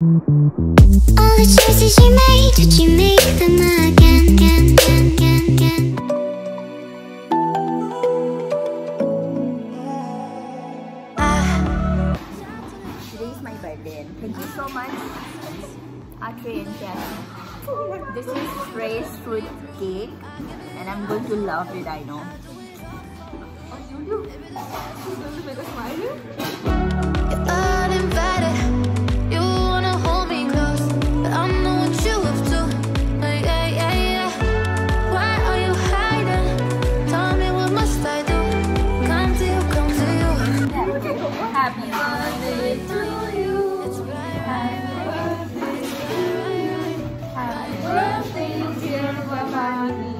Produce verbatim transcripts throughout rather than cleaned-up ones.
All the choices you made, did you make them again, again, again, again, again? Today is my birthday. Thank you so much, Atre and Ken. This is fresh fruit cake, and I'm going to love it, I know. You're uninvited. You wanna hold me close, but I know what you up to. Yeah, yeah, yeah, yeah. Why are you hiding? Tell me, what must I do? Come to you, come to you. Happy birthday to you. Happy birthday to you. Happy birthday, dear Bhavani.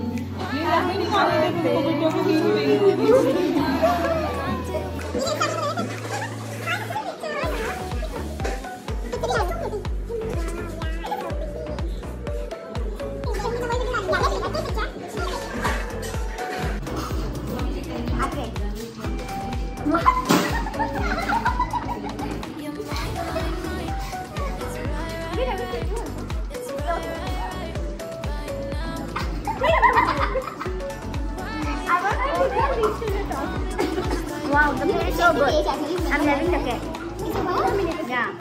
Wow, the cake is so good. I'm having the cake. Yeah.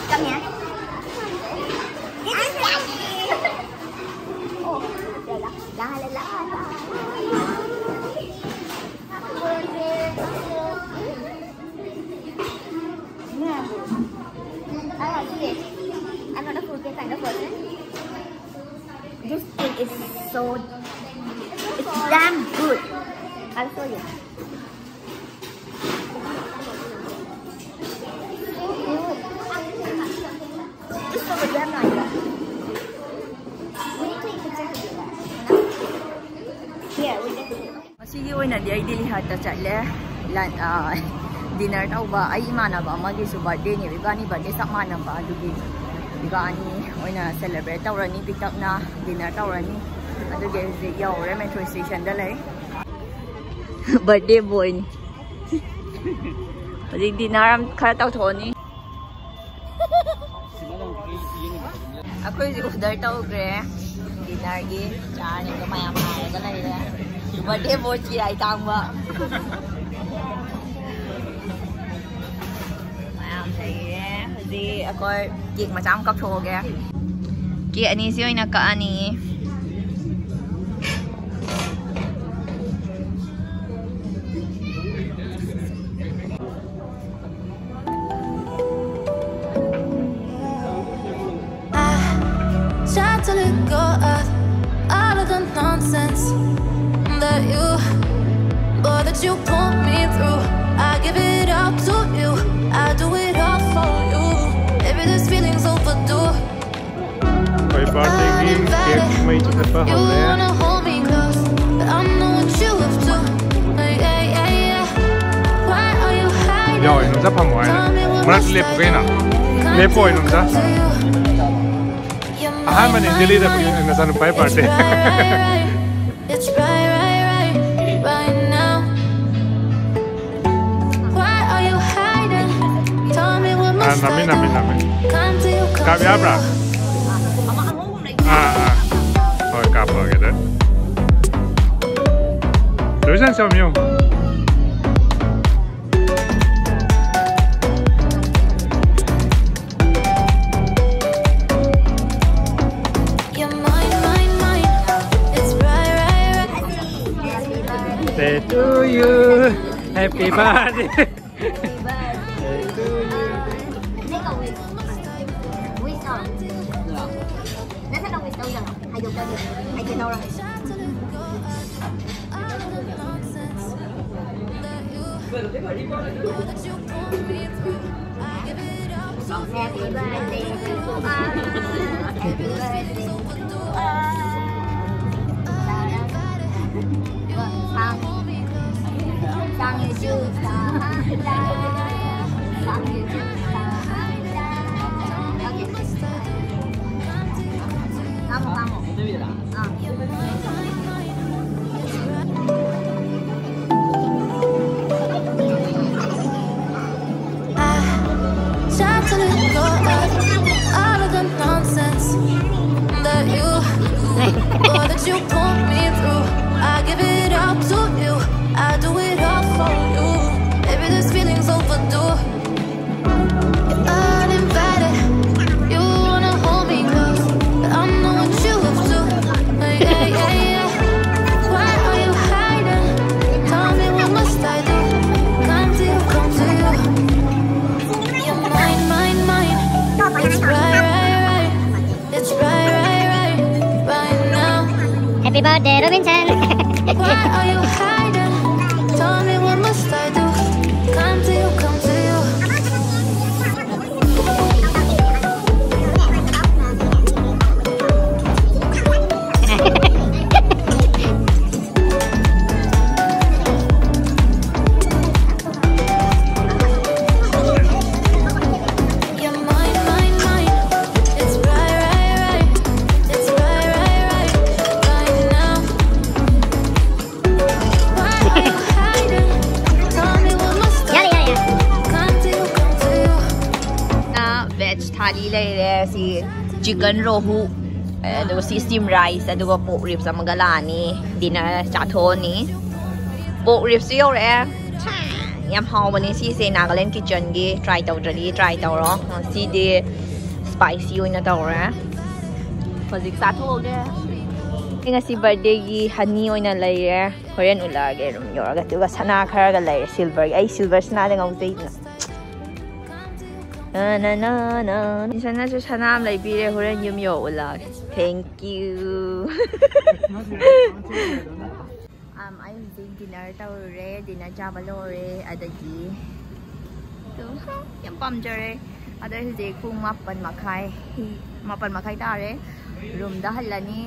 Come here. Oh, la, la, la, la. Yeah. I like it. I'm not a fruit cake kind of person. This thing is so, it's damn good. I'll show you. Here, we get to. ꯉꯁꯤꯒꯤ ꯑꯣꯏꯅꯗꯤ ꯑꯩ ꯗꯤꯜꯂꯤ ꯍꯠꯇ ꯆꯠꯂꯦ꯫ ꯂꯟ-, ꯑ, dinner ꯇꯧꯕ꯫ ꯑꯩ ꯏꯃꯥꯟꯅꯕ ꯑꯃꯒꯤꯁꯨ birthday ꯅꯦꯕ꯫ ꯏꯕꯥꯅꯤ birthday ꯆꯞ ꯃꯥꯟꯅꯕ꯫ ꯑꯗꯨꯒꯤ ꯏꯕꯥꯅꯤ ꯑꯣꯏꯅ celebrate ꯇꯧꯔꯅꯤ꯫ ꯄꯤꯛꯇꯞꯅ dinner ꯇꯧꯔꯅꯤ꯫ ꯑꯗꯨꯒꯤ ꯍꯧꯖꯤꯛ ꯌꯧꯔꯦ, metro station ꯗ ꯂꯩ꯫ Birthday boy ꯅꯤ꯫ ꯍꯧꯖꯤꯛ dinner ꯑꯃ ꯈꯔ ꯇꯧꯊꯣꯛꯑꯅꯤ꯫ ꯑꯩꯈꯣꯏ ꯍꯧꯖꯤꯛ order ꯇꯧꯈ꯭ꯔꯦ꯫ Dinner ꯒꯤ ꯆꯥꯔꯅꯤ꯫ ꯑꯗꯣ ꯃꯌꯥꯝ ꯉꯥꯏꯔꯒ ꯂꯩꯔꯦ꯫ Birthday boy ꯆꯤꯔꯥꯏ ꯇꯥꯡꯕ꯫ ꯃꯌꯥꯝ ꯂꯩꯔꯦ꯫ ꯍꯧꯖꯤꯛ ꯑꯩꯈꯣꯏ cake ꯃꯆꯥ ꯑꯃ ꯀꯛꯊꯣꯛꯑꯒꯦ꯫ Cake ꯑꯅꯤꯁꯤ ꯑꯣꯏꯅ ꯀꯛꯑꯅꯤ꯫ Try to let go of all of the nonsense that you, boy, that you put me through. I give it all to you. I do it all for you. Maybe this feeling's overdue. ꯑꯩꯈꯣꯏ birthday ꯒꯤ cake ꯃꯩ ꯆꯤꯛꯊꯠꯄ ꯍꯧꯔꯦ꯫ ꯌꯥꯎꯋꯦ, ꯅꯨꯡꯖꯥ ꯐꯝꯃꯣ ꯍꯥꯏꯅ꯫ ꯃꯔꯛꯇ ꯂꯦꯞꯄꯨ ꯀꯩꯅꯣ꯫ ꯂꯦꯞꯄꯣ, ꯅꯨꯡꯖꯥ꯫ ꯑꯍꯥꯟꯕꯅꯤ ꯗꯤꯜꯂꯤꯗ ꯅꯆꯥꯅꯨꯄꯥꯒꯤ birthday꯫ ꯑꯥ, ꯅꯝꯃꯤ, ꯅꯝꯃꯤ, ꯅꯝꯃꯤ꯫ ꯀꯥꯞ ꯌꯥꯕ꯭ꯔꯥ? ꯑꯥ, ꯑꯥ꯫ ꯍꯣꯏ, ꯀꯥꯞꯄꯛꯑꯒꯦ ꯑꯗꯨꯗꯤ꯫ ꯂꯣꯏꯁꯟ ꯁꯝꯌꯨ꯫ You're mine, mine, mine. It's right, right, right. Say to you, happy birthday. Happy birthday to you. Make a wish. Wish on. ꯅꯠꯇꯅ wish ꯇꯧꯗꯅ ꯍꯥꯏꯗꯣꯛꯇꯕꯤ ꯍꯥꯏꯗꯤ ꯇꯧꯔꯒ꯫ Happy birthday to us. Sang, sang you juice, sang you juice, sang you juice. Okay. Kamu, kamu. Ah. I try to let go of all of the nonsense that you or that you put me through. I give it all to you. I do it all for you. Maybe this feeling's overdue. You're uninvited. You wanna hold me close, but I know what you up to. Yeah, yeah, yeah. Why are you hiding? Tell me what must I do? Come to you, come to you. You're mine, mine, mine. It's right, right, right. It's right, right, right, right now. Happy birthday, Robinson. Why are you hiding? Tell me what must I do? Come to you, come to you. You're mine, mine, mine. It's right, right, right. It's right, right, right, right now. Why are you hiding? Tell me what must I Yada, yada, yada. Come to you, come to you. Na veg thali ꯂꯩꯔꯦ꯫ ꯁꯤ chicken rohu, ꯑꯗꯨꯒ ꯁꯤ steam rice, ꯑꯗꯨꯒ pork ribs ꯑꯃꯒ ꯂꯥꯛꯑꯅꯤ꯫ Dinner ꯆꯥꯊꯣꯛꯑꯅꯤ꯫ Pork ribs ꯁꯨ ꯌꯧꯔꯛꯑꯦ꯫ ꯌꯥꯝ ꯍꯥꯎꯕꯅꯦ ꯁꯤꯁꯦ꯫ Nagaland Kitchen ꯒꯤ try ꯇꯧꯗ꯭ꯔꯗꯤ try ꯇꯧꯔꯣ꯫ ꯉꯁꯤꯗꯤ spicy ꯑꯣꯏꯅ ꯇꯧꯔꯦ꯫ ꯍꯧꯖꯤꯛ ꯆꯥꯊꯣꯛꯑꯒꯦ꯫ ꯑꯩ ꯉꯁꯤ birthday ꯒꯤ honey ꯑꯣꯏꯅ ꯂꯩꯔꯦ꯫ ꯍꯣꯔꯦꯟ ꯎꯠꯂꯛꯑꯒꯦ room ꯌꯧꯔꯒ꯫ ꯑꯗꯨꯒ ꯁꯅꯥ ꯈꯔꯒ ꯂꯩꯔꯦ꯫ Silver ꯒꯤ, ꯑꯩ silver ꯁꯅꯥꯗ ꯉꯥꯎꯖꯩꯗꯅ꯫ Na, na, na, na. ꯏꯁꯟꯅꯁꯨ ꯁꯅꯥ ꯑꯃ ꯂꯩꯕꯤꯔꯦ꯫ ꯍꯣꯔꯦꯟ ꯌꯨꯝ ꯌꯧ ꯎꯠꯂꯛꯑꯒꯦ꯫ Thank you. ꯑꯩ ꯍꯧꯖꯤꯛ dinner ꯇꯧꯔꯨꯔꯦ, dinner ꯆꯥꯕ ꯂꯣꯏꯔꯦ꯫ ꯑꯗꯒꯤ ꯑꯗꯨꯝ ꯌꯥꯝ ꯄꯥꯝꯖꯔꯦ꯫ ꯑꯗꯣ ꯍꯧꯖꯤꯛ ꯄꯨꯡ ꯃꯥꯄꯟ ꯃꯈꯥꯏ, ꯃꯥꯄꯟ ꯃꯈꯥꯏ ꯇꯥꯔꯦ꯫ Roomꯗ ꯍꯜꯂꯅꯤ,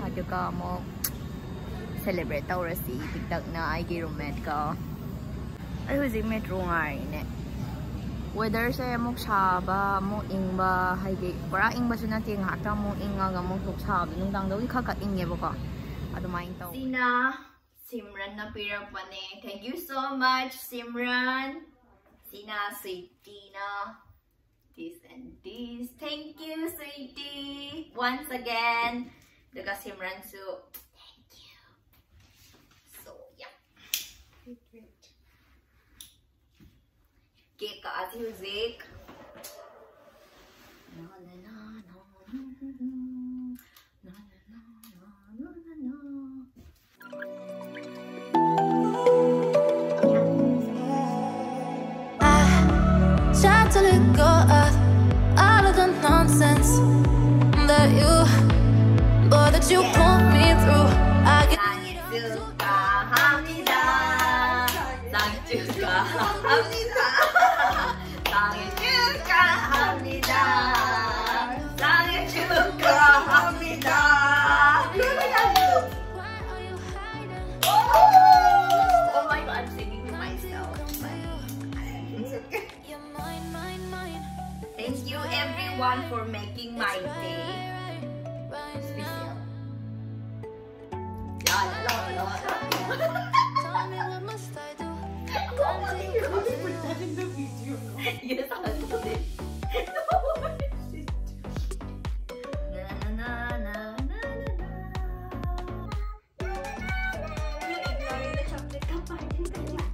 ꯑꯗꯨꯒ ꯑꯃꯨꯛ celebrate ꯇꯧꯔꯁꯤ ꯄꯤꯛꯇꯛꯅ ꯑꯩꯒꯤ roommateꯀ꯫ ꯑꯩ ꯍꯧꯖꯤꯛ metro ꯉꯥꯏꯔꯤꯅꯦ꯫ Weatherꯁꯦ ꯑꯃꯨꯛ ꯁꯥꯕ ꯑꯃꯨꯛ ꯏꯪꯕ, ꯍꯥꯏꯗꯤ ꯄꯨꯔꯥ ꯏꯪꯕꯁꯨ ꯅꯠꯇꯦ, ꯉꯥꯏꯍꯥꯛꯇꯪ ꯑꯃꯨꯛ ꯏꯪꯉꯒ ꯑꯃꯨꯛ ꯁꯥꯕ, ꯅꯨꯡꯗꯥꯡꯗꯕꯨꯗꯤ ꯈꯔ ꯈꯔ ꯏꯪꯉꯦꯕꯀꯣ꯫ ꯑꯗꯨꯃꯥꯏꯅ ꯇꯧꯋꯦ꯫ ꯁꯤꯅ ꯁꯤꯝꯔꯟꯅ ꯄꯤꯔꯛꯄꯅꯦ꯫ Thank you so much, ꯁꯤꯝꯔꯟ꯫ ꯁꯤꯅ ꯁ꯭ꯋꯤꯇꯤꯅ꯫ This and this. Thank you, sweetie. Once again. ꯑꯗꯨꯒ ꯁꯤꯝꯔꯟꯁꯨ. Thank you. So, yeah. Cake ꯀꯛꯑꯁꯤ ꯍꯧꯖꯤꯛ. I try to let go of all of the nonsense that you, boy, that you put me through. I get 생일 축하합니다. 생일 축하합니다. 생일 축하합니다. 생일 축하합니다. Why are you hiding? Oh my god, I'm singing to myself. It's okay. You're mine, mine, mine. Thank you everyone for making my day special. La, la, la, la, la. Tell me what must I do? Why would you put that in the video? Yes, I'll put it. Na, na, na, na, na, na, na. You're ignoring the chocolate cup, I can tell you.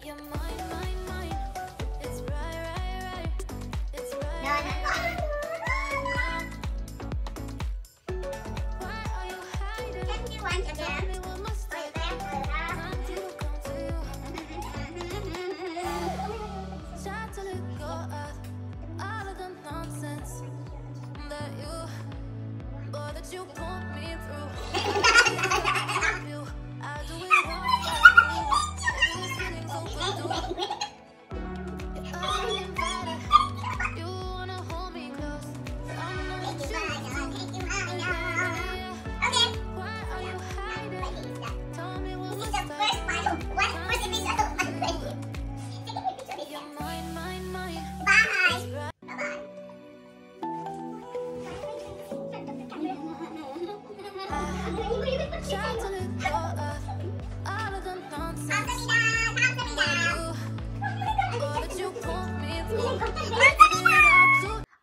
You're mine, mine, mine. It's right, right, right. It's right, right, right. Why are you hiding? Can you once Tell again? me what must I do? Come to you, come to you. Try to let go of all of the nonsense that you, boy, that you put me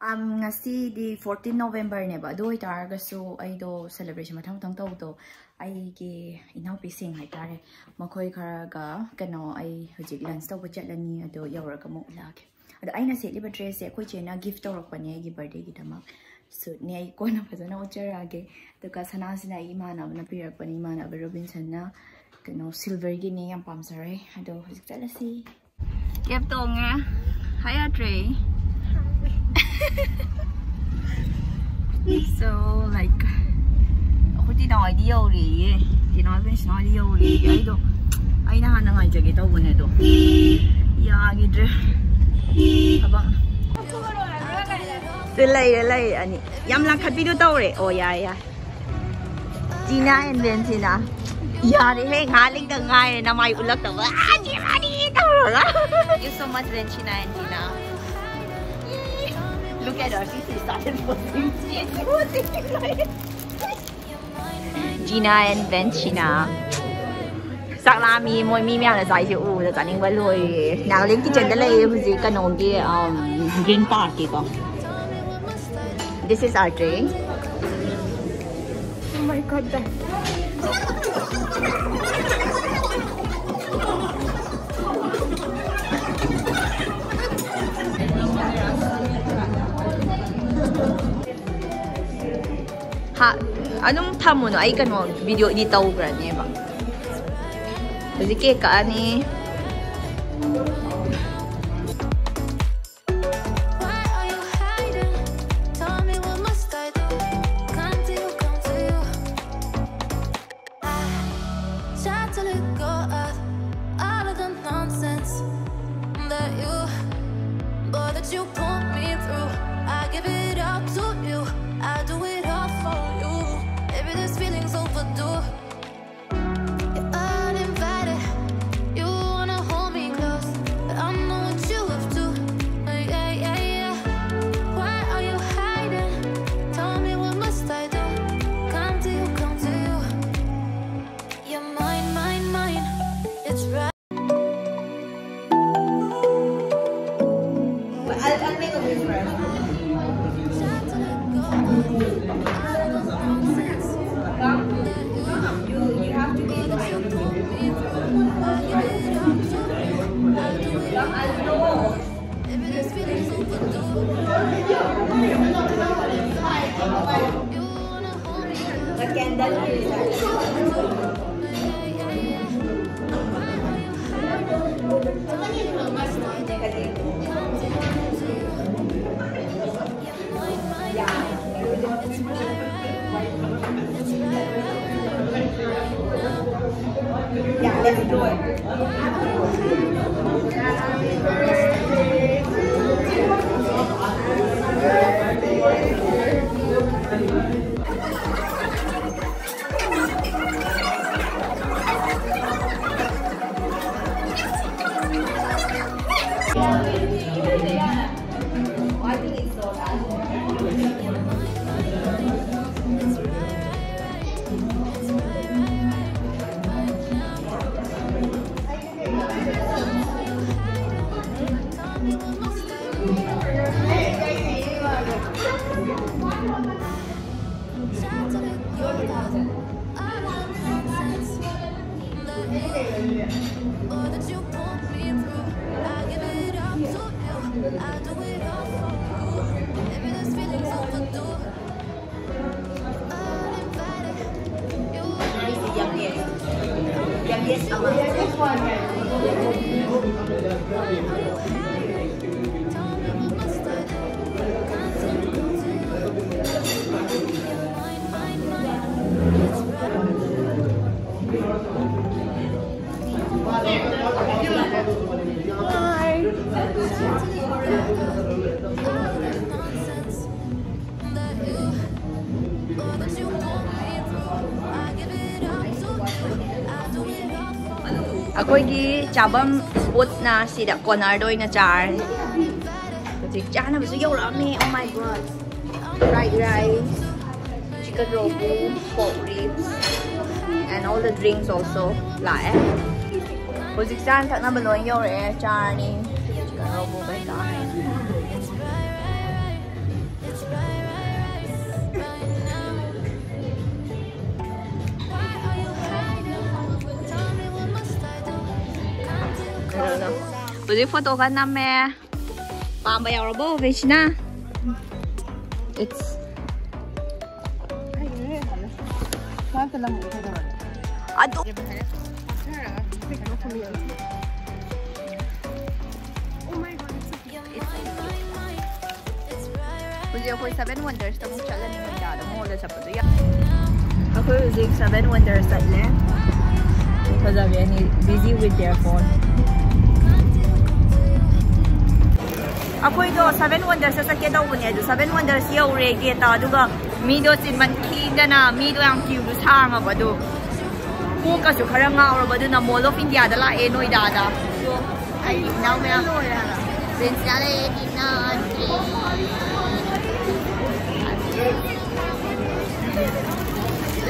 Um, ꯉꯁꯤꯗꯤ fourteen November ꯅꯦꯕ, ꯑꯗꯨ ꯑꯣꯏꯇꯥꯔꯒꯁꯨ ꯑꯩꯗꯣ celebration ꯃꯊꯪ ꯃꯊꯪ ꯇꯧꯕꯗꯣ ꯑꯩꯒꯤ ꯏꯅꯥꯎꯄꯤꯁꯤꯡ ꯍꯥꯏꯇꯥꯔꯦ, ꯃꯈꯣꯏ ꯈꯔꯒ ꯀꯩꯅꯣ ꯑꯩ ꯍꯧꯖꯤꯛ lunch ꯇꯧꯕ ꯆꯠꯂꯅꯤ, ꯑꯗꯣ ꯌꯧꯔꯒ ꯑꯃꯨꯛ ꯎꯠꯂꯛꯑꯒꯦ꯫ ꯑꯗꯣ ꯑꯩꯅ ꯁꯦꯠꯂꯤꯕ dress ꯁꯦ ꯑꯩꯈꯣꯏ ꯆꯦꯅ gift ꯇꯧꯔꯛꯄꯅꯦ ꯑꯩꯒꯤ birthday ꯒꯤꯗꯃꯛ꯫ Suit ꯅꯦ, ꯑꯩ ꯀꯣꯟꯅ ꯐꯖꯅ ꯎꯠꯆꯔꯛꯑꯒꯦ꯫ ꯑꯗꯨꯒ ꯁꯅꯥꯁꯤꯅ ꯑꯩꯒꯤ ꯏꯃꯥꯟꯅꯕꯅ ꯄꯤꯔꯛꯄꯅꯦ, ꯏꯃꯥꯟꯅꯕ Robinson ꯅ꯫ ꯀꯩꯅꯣ silver ꯒꯤꯅꯦ, ꯌꯥꯝ ꯄꯥꯝꯖꯔꯦ꯫ ꯑꯗꯣ ꯍꯧꯖꯤꯛ ꯆꯠꯂꯁꯤ꯫ Cab ꯇꯣꯡꯉꯦ꯫ ꯍꯥꯏ ꯌꯥꯗ꯭ꯔꯦ꯫ So, like, ꯑꯩꯈꯣꯏ ꯇꯤꯅꯥꯎ ꯍꯣꯏꯗꯤ ꯌꯧꯔꯦꯌꯦ꯫ ꯇꯤꯅꯥꯎ ꯍꯣꯏ ꯕꯦꯟꯁꯤꯅꯥ ꯍꯣꯏꯗꯤ ꯌꯧꯔꯦꯌꯦ꯫ ꯑꯩꯗꯣ, ꯑꯩꯅ ꯍꯥꯟꯅ ꯉꯥꯏꯖꯒꯦ ꯇꯧꯕꯅꯦ ꯑꯗꯣ꯫ ꯌꯥꯈꯤꯗ꯭ꯔꯦ꯫ ꯊꯕꯛ꯫ ꯁꯤ ꯂꯩꯔꯦ, ꯂꯩꯔꯦ ꯑꯅꯤ꯫ ꯌꯥꯝ ꯂꯥꯡꯈꯠꯄꯤꯗꯣ ꯇꯧꯔꯦ꯫ ꯑꯣ, ꯌꯥꯏ, ꯌꯥꯏ꯫ Gina and Valentina. ꯌꯥꯔꯦꯍꯦ, ꯉꯥꯏꯍꯥꯛ ꯂꯩꯇ ꯉꯥꯏꯔꯦ ꯅꯃꯥꯏ ꯎꯠꯂꯛꯇꯕ꯫ ꯑꯅꯤ, ꯑꯅꯤ ꯇꯧꯔꯒ꯫ Thank you so much, Valentina and Gina. Look at her, she started posting. Gina and Valentina. ꯆꯥꯛ ꯂꯥꯝꯃꯤ, ꯃꯣꯏ ꯃꯤ ꯃꯌꯥꯝꯅ ꯆꯥꯏꯁꯦ ꯎꯕꯗ ꯆꯥꯅꯤꯡꯕ ꯂꯣꯏꯔꯦ꯫ Nagaland Kitchen ꯗ ꯂꯩꯌꯦ ꯍꯧꯖꯤꯛ ꯀꯩꯅꯣꯒꯤ, um, Green Park ꯀꯤꯀꯣ꯫ This is our drink. Oh my God, that. ꯍꯥ, ꯑꯗꯨꯝ ꯊꯝꯃꯨꯅꯨ, ꯑꯩ ꯀꯩꯅꯣ video edit ꯇꯧꯈ꯭ꯔꯅꯦꯕ꯫ ꯍꯧꯖꯤꯛ cake ꯀꯛꯑꯅꯤ꯫ Why are you hiding? Tell me what must I do? Come to you, come to you. I try to let go of all of the nonsense that you, boy, that you put me through. I give it up to you. I do it all for you. Maybe this feeling's overdue. You're uninvited. You wanna hold me close, but I know what you have to. Yeah, yeah, yeah. Why are you hiding? Tell me what must I do? Come to you, come to you. Yeah, let's do it. ꯑꯩꯈꯣꯏꯒꯤ ꯆꯥꯐꯝ spotꯅ ꯁꯤꯗ cornerꯗ ꯑꯣꯏꯅ ꯆꯥꯔꯅꯤ꯫ ꯍꯧꯖꯤꯛ ꯆꯥꯅꯕꯁꯨ ꯌꯧꯔꯛꯑꯝꯃꯦ꯫ Oh my God, fried rice, chicken roll, pork ribs, and all the drinks also ꯂꯥꯛꯑꯦ꯫ ꯍꯧꯖꯤꯛ ꯆꯥꯅ ꯊꯛꯅꯕ ꯂꯣꯏ ꯌꯧꯔꯛꯑꯦ꯫ ꯆꯥꯔꯅꯤ꯫ Chicken roll ꯀꯩꯀꯥ꯫ ꯍꯧꯖꯤꯛ photo ꯈꯔ ꯅꯝꯃꯦ꯫ ꯄꯥꯝꯕ ꯌꯥꯎꯔꯕꯣ, ꯕꯦꯁꯤꯅꯥ? It's ꯑꯗꯨ ꯍꯧꯖꯤꯛ ꯑꯩꯈꯣꯏ Seven Wonders ꯇ ꯑꯃꯨꯛ ꯆꯠꯂꯅꯤ, ꯅꯨꯃꯤꯗꯥꯡꯗ ꯃꯣꯜꯗ ꯆꯠꯄꯗꯣ ꯌꯥꯝ꯫ ꯑꯩꯈꯣꯏ ꯍꯧꯖꯤꯛ Seven Wonders ꯆꯠꯂꯦ꯫ ꯐꯖꯕꯤ ꯑꯅꯤ busy with their phone꯫ ꯑꯩꯈꯣꯏꯗꯣ Seven Wonders ꯇ ꯆꯠꯀꯦ ꯇꯧꯕꯅꯦ, ꯑꯗꯨ Seven Wonders ꯌꯧꯔꯦ gate ꯇ, ꯑꯗꯨꯒ ꯃꯤꯗꯣ ꯆꯤꯟꯃꯟꯈꯤꯗꯅ ꯃꯤꯗꯣ ꯌꯥꯝ queue ꯗꯨ ꯁꯥꯡꯉꯕ, ꯑꯗꯨ ꯀꯣꯛꯀꯁꯨ ꯈꯔ ꯉꯥꯎꯔꯕ, ꯑꯗꯨꯅ Mall of India ꯗ ꯂꯥꯛꯑꯦ, ꯅꯣꯏꯗꯥꯗ꯫ ꯑꯗꯣ ꯑꯩꯒꯤ ꯏꯅꯥꯎ ꯃꯌꯥꯝ ꯄ꯭ꯔꯤꯟꯁꯤꯌꯥ ꯂꯩꯔꯦ, ꯇꯤꯅꯥ, ꯑꯟꯗ꯭ꯔꯤ꯫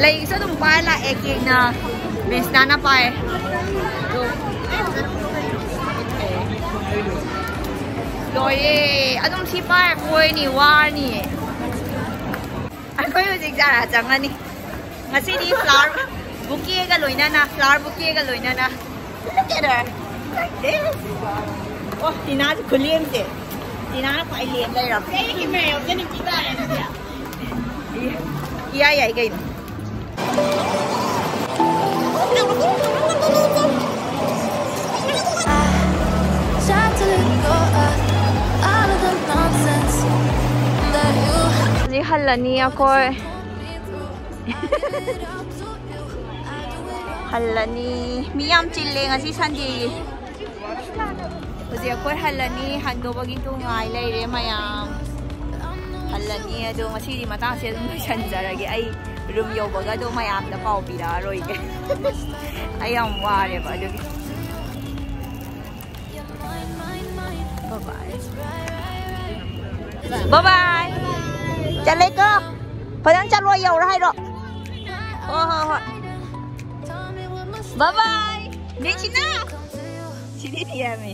ꯂꯩꯁꯨ ꯑꯗꯨꯝ ꯄꯥꯏꯔ ꯂꯥꯛꯑꯦ, ꯀꯦꯛꯅ ꯄ꯭ꯔꯤꯟꯁꯤꯌꯥꯅ ꯄꯥꯏ꯫ ꯑꯗꯣ ꯂꯣꯏꯔꯦ꯫ ꯑꯗꯨꯝ ꯁꯤ ꯄꯥꯏꯔ ꯀꯣꯏꯔꯅꯤ, ꯋꯥꯔꯅꯤ꯫ ꯑꯩꯈꯣꯏ ꯍꯧꯖꯤꯛ ꯖꯥꯔꯥ ꯆꯪꯉꯅꯤ꯫ ꯉꯁꯤꯗꯤ flower bouquet ꯒ ꯂꯣꯏꯅꯅ, flower bouquet ꯒ ꯂꯣꯏꯅꯅ꯫ Look at her. Like this. ꯑꯣ, ꯇꯤꯅꯥꯁꯦ ꯈꯨꯂꯦꯝꯁꯦ꯫ ꯇꯤꯅꯥꯅ ꯈ꯭ꯋꯥꯏ ꯂꯦꯝ ꯂꯩꯔꯝꯃꯦ꯫ ꯑꯩꯒꯤ ꯃꯌꯥꯝꯗ ꯅꯨꯄꯤ ꯇꯥꯔꯦ ꯑꯗꯨꯗꯤ꯫ ꯏꯌꯥ ꯌꯥꯏ ꯀꯩꯅꯣ꯫ Try to let go of all of the nonsense that you have. ꯍꯧꯖꯤꯛ ꯍꯜꯂꯅꯤ ꯑꯩꯈꯣꯏ꯫ ꯍꯜꯂꯅꯤ꯫ ꯃꯤ ꯌꯥꯝ ꯆꯤꯜꯂꯦ ꯉꯁꯤ Sunday꯫ ꯍꯧꯖꯤꯛ ꯑꯩꯈꯣꯏ ꯍꯜꯂꯅꯤ꯫ ꯍꯟꯗꯧꯕꯒꯤ ꯇꯨ ꯉꯥꯏ ꯂꯩꯔꯦ ꯃꯌꯥꯝ꯫ ꯍꯜꯂꯅꯤ꯫ ꯑꯗꯣ ꯉꯁꯤꯗꯤ ꯃꯇꯥꯡꯁꯦ ꯑꯗꯨꯝ ꯂꯣꯏꯁꯟꯖꯔꯒꯦ꯫ ꯑꯩ room ꯌꯧꯕꯒ ꯑꯗꯨꯝ ꯃꯌꯥꯝꯗ ꯄꯥꯎ ꯄꯤꯔꯛꯑꯔꯣꯏꯒꯦ꯫ ꯑꯩ ꯌꯥꯝ ꯋꯥꯔꯦꯕ ꯑꯗꯨꯒꯤ꯫ Bye bye꯫ Bye bye꯫ ꯆꯠꯂꯦꯀꯣ꯫ ꯐꯖꯅ ꯆꯠꯂꯣ, ꯌꯧꯔ ꯍꯥꯏꯔꯣ꯫ ꯍꯣꯏ, ꯍꯣꯏ, ꯍꯣꯏ꯫ Bye bye꯫ ꯕꯦꯆꯤꯅꯥ꯫ ꯁꯤꯗꯤ ꯊꯤꯔꯝꯃꯤ꯫